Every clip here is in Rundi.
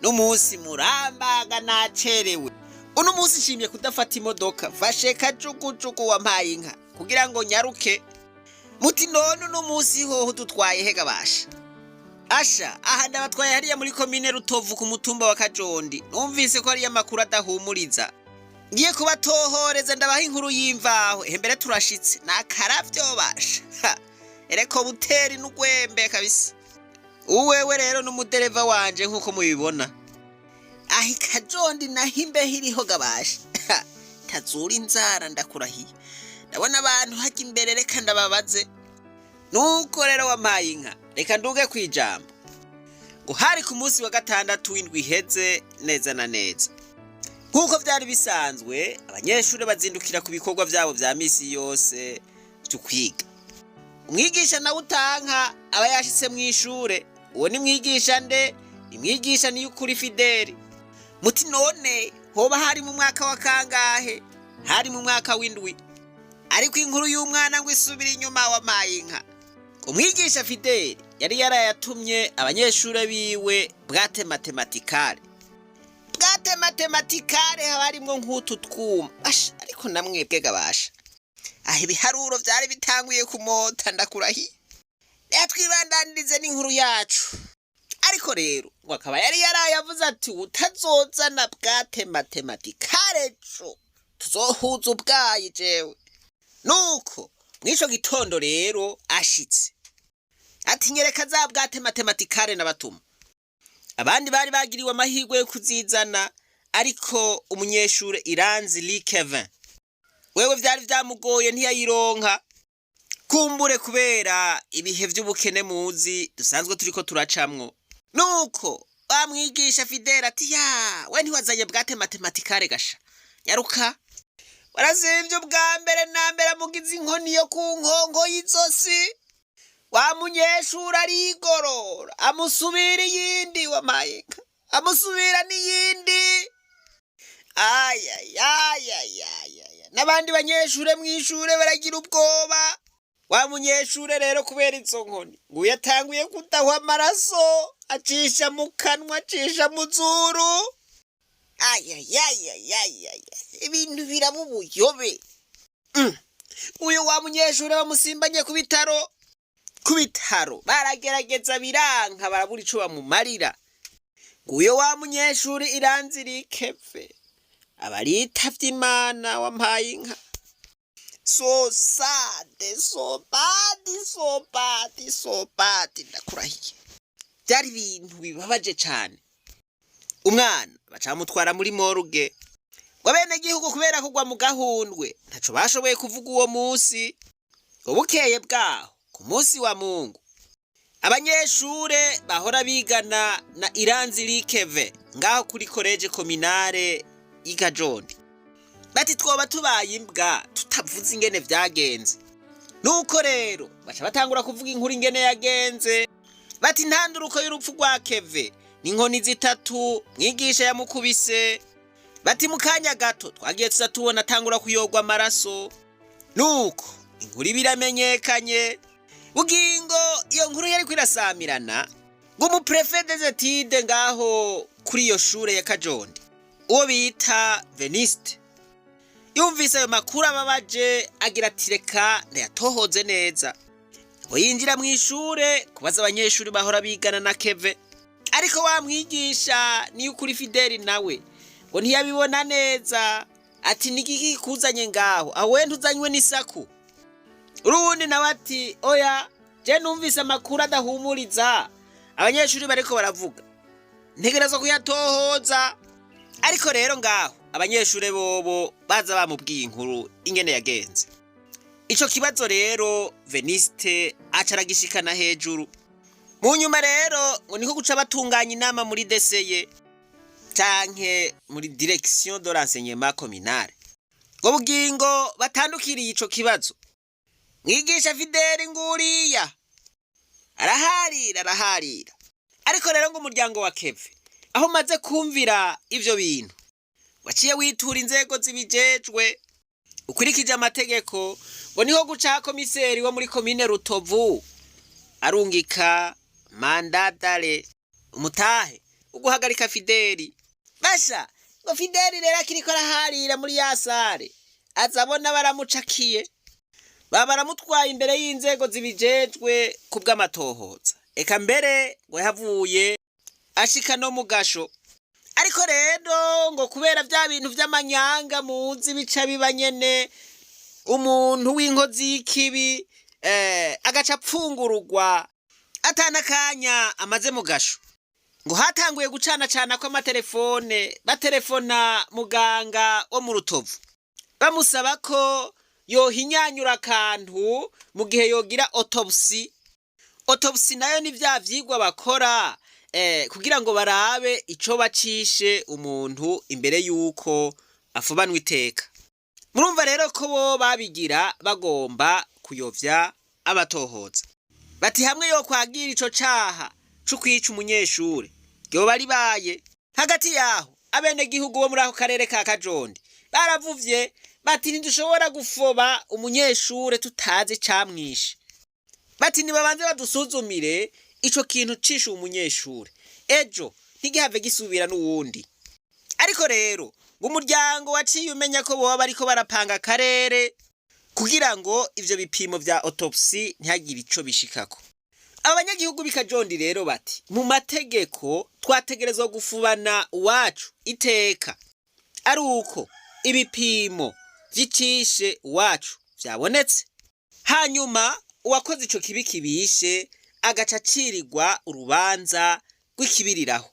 N'umunsi murambaga nacerewe. Uno munsi nshimye kudafata imodoka, mfashe kajugujugu, wampaye inka, kugira ngo nyaruke. Muti none uno munsi hoho dutwaye hega basha? Asha, aha ndabatwaye hariya muri komine Rutovu ku mutumba wa Kajondi. Numvise ko hariyo amakuru adahumuriza. Ngiye kubatohoreza, ndabaha inkuru y'imvaho. Ehe, mbere turashitse, nakaravyo basha. Ha, ereko buteri n'ugwembe kabisa. Uwewe rero n'umudereva wanje nk'uko mubibona. Aho ikajondi naho imbeho iriho gabasha. Ha, tazura inzara, ndakurahiye. Ndabona abantu hajya imbere, reka ndababaze. Nuko rero wampaye inka, reka nduge kwijambo. Ngo hari ku munsi wa gatandatu w'indwi iheze neza na neza. Nk'uko vyari bisanzwe, abanyeshuri bazindukira ku bikorwa vyabo vya misi yose vyo kwiga. Umwigisha nawe utanka aba yashitse mw'ishure. Uwo ni mwigisha nde? Ni mwigisha Niyukuri Fideli. Muti none hoba hari mu mwaka wa kangahe? Hari mu mwaka w'indwi. Ariko inkuru y'umwana ngo isubira inyuma, wampaye inka. Umwigisha Fideli yari yarayatumye abanyeshure biwe boîte mathématicale. Boîte mathématicale haba harimwo nk'utu twuma. Asha, ariko namwebwe gabasha. Aho ibiharuro vyari bitanguye kumota, ndakurahiye. Reka twibandanirize n'inkuru yacu. Ariko rero ngo akaba yari yarayavuze ati utazozana boîte mathématicale ejo tuzohuza ubwayi jewe. Nuko mw'ico gitondo rero ashitse ati nyereka za boîte mathématicale n'abatuma. Abandi bari bagiriwe amahirwe yo kuzizana, ariko umunyeshure Iranzi Likevin wewe vyari vyamugoye, ntiyayironka. Kumbure kubera ibihe vy'ubukene muzi dusanzwe turiko turacamwo. Nuko bamwigisha Fidele ati ya we ntiwazanye boîte mathématicale gasha, nyaruka. Warazimvye ubwa mbere na mbere, amugize inkoni yo ku nkongo y'izosi. Wa munyeshuri arigorora, amusubira iyindi, wamayinka, amusubira n'iyindi. Ayayayayaya, n'abandi banyeshure mw'ishure baragira ubwoba. Wa munyeshure rero kubera izo nkoni ngo yatanguye kudahwa amaraso, acisha mu kanwa, acisha mu zuru. Ayayayayaya, ibintu biraba ubuyobe. Uyu wa munyeshure bamusimbanye ku bitaro. Ku bitaro baragerageza biranka, barabura ico bamumarira. Nguyo wa munyeshuri Iranzirikeve abaritavye Imana, wampaye inka. So sad, so bad, so bad, so bad, ndakurahiye. Byari ibintu bibabaje cane. Umwana bacamutwara muri morgue. Ngo abenegihugu kubera kugwa mu gahundwe ntaco bashoboye kuvuga uwo munsi. Ngo bukeye bwaho ku munsi wa Mungu, abanyeshure bahora bigana na Iranzi Likeve ngaho kuri collège communale y'Ikajondi bati twoba tubaye imbwa tutavuze ingene vyagenze. Nuko rero baca batangura kuvuga inkuru ingene yagenze. Bati intanduruko y'urupfu rwa Keve ni inkoni zitatu mwigisha yamukubise. Bati mu kanya gato twagiye tuza tubona atangura kuyogwa amaraso. Nuko inkuru iba iramenyekanye. Bugingo iyo nkuru yariko irasamirana, ngo umu préfet des études ngaho kuri iyo shure ya Kajondi, uwo bita Veniste, yumvise ayo makuru ababaje, agira ati reka ndayatohoze neza. Ngo yinjira mu ishure kubaza abanyeshuri bahora bigana na Keve. Ariko wa mwigisha Niyukuri Fideli nawe ngo ntiyabibona neza, ati nigiki kuzanye ngaho? Aho wenda uzanywe n'isaku. Uruwundi nawe ati oya, je numvise amakuru adahumuriza, abanyeshuri bariko baravuga, ntegerezwa kuyatohoza. Ariko rero ngaho abanyeshuri bobo baza bamubwiye inkuru ingene yagenze. Ico kibazo rero Veniste aca aragishikana hejuru. Mu nyuma rero ngo niko guca batunganya inama muri DCE canke muri direction de l'enseignement communal, ngo bugingo batandukiriye ico kibazo. Mwigisha Fideli nguriya araharira, araharira. Ariko rero ngo umuryango wa Keve aho umaze kumvira ivyo bintu waciye witura inzego zibijejwe ukurikije amategeko. Ngo niho guca komiseri wo muri komine Rutovu arungika mandat d'arrêt, umutahe wo gufata Iranzi Likeve. Uguhagarika Fideli basha ngo Fideli rero akiriko araharira muri ya sare, aza abona baramucakiye, baba baramutwaye imbere y'inzego zibijejwe ku bw'amatohoza. Eka mbere ngo yahavuye ashika no mu gasho. Ariko rero ngo kubera vya bintu vy'amanyanga muzi bica biba nyene, umuntu w'inkozi y'ikibi agaca apfungurugwa atana kanya amaze mu gasho, ngo hatanguye gucana cana kw'amatelefone, batelefona muganga wo mu Rutovu bamusaba ko yohinyanyura akantu mu gihe yogira autopsie. Autopsie nayo ni vya vyigwa bakora kugira ngo barabe ico bacishe umuntu imbere yuko afubanwa iteka. Murumva rero ko bo babigira bagomba kuyovya abatohoza, bati hamwe yo kwagira ico caha co kwica umunyeshure ryoba ribaye. Hagati yaho abenegihugu bo muri ako karere ka Kajondi baravuvye bati ntidushobora gufoba umunyeshure tutazi icamwishe, bati nibabanze badusuzumire ico kintu cishe umunyeshure, ejo ntigihave gisubira n'uwundi. Ariko rero ngo umuryango waciye umenya ko boba bariko barapanga akarere kugira ngo ivyo bipimo vya autopsie ntihagire ico bishikako. Aba banyagihugu b'i Kajondi rero bati mu mategeko twategerezwa gufubana uwacu iteka ari uko ibipimo vy'icishe uwacu vyabonetse, hanyuma uwakoze ico kibi kibishe agaca acirirwa urubanza rw'ikibiriraho.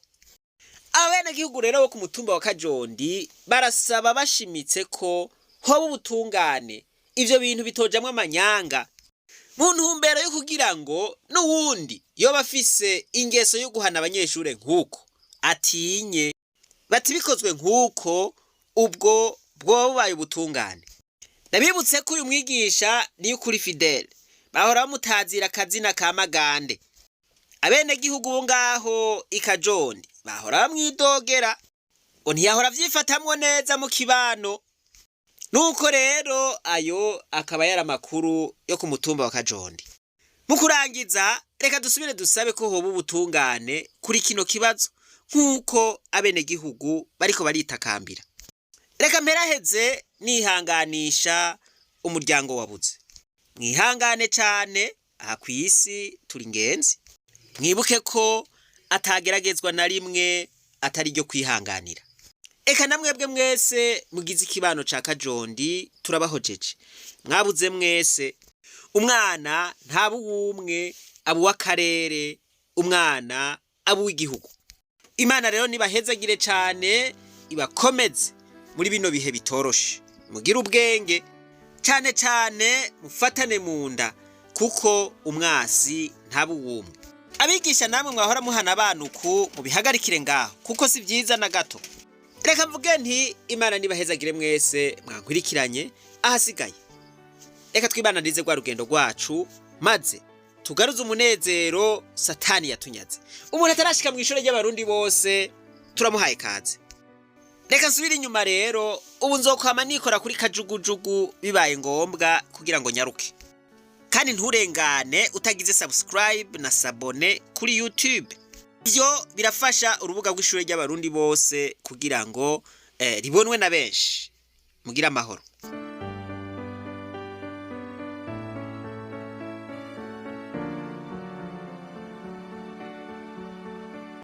Abenegihugu rero bo ku mutumba wa Kajondi barasaba bashimitse ko hoba ubutungane, ivyo bintu bitojamwo amanyanga, mu ntumbero yo kugira ngo n'uwundi yoba afise ingeso yo guhana abanyeshure nk'uko atinye. Bati bikozwe nk'uko ubwo bwoba bubaye ubutungane. Ndabibutse ko uyu mwigisha Niyukuri Fidele bahora bamutazira akazina ka Magande. Abenegihugu bo ngaho i Kajondi bahora bamwidogera ngo ntiyahora avyifatamwo neza mu kibano. Nuko rero ayo akaba yari amakuru yo ku mutumba wa Kajondi. Mu kurangiza, reka dusubire dusabe ko hoba ubutungane kuri kino kibazo nk'uko abenegihugu bariko baritakambira. Reka mperaheze nihanganisha umuryango wabuze. Mwihangane cane, aha kw'isi turi ingenzi. Mwibuke ko atageragezwa na rimwe atari ryo kwihanganira. Eka namwebwe mwese mugize ikibano ca Kajondi turabahojeje. Mwabuze mwese. Umwana ntaba uw'umwe, aba uw'akarere, umwana aba uw'igihugu. Imana rero nibahezagire cane, ibakomeze muri bino bihe bitoroshe. Mugire ubwenge cane cane, mufatane mu nda, kuko umwasi ntaba uw'umwe. Abigisha namwe mwahora muhana abana uku, mubihagarikire ngaho, kuko si vyiza na gato. Reka mvuge nti Imana nibahezagire mwese mwankwirikiranye. Ahasigaye reka twibananize rwa rugendo rwacu, maze tugaruze umunezero Satani yatunyaze. Umuntu atarashika mu ishure ry'Abarundi bose turamuhaye kaze. Reka nsubire inyuma rero, ubu nzokwama nikora kuri kajugujugu bibaye ngombwa kugira ngo nyaruke. Kandi nturengane utagize subscribe na s'abonner kuri YouTube. Ivyo birafasha urubuga rw'ishure ry'Abarundi bose kugira ngo ribonwe na benshi. Mugire amahoro.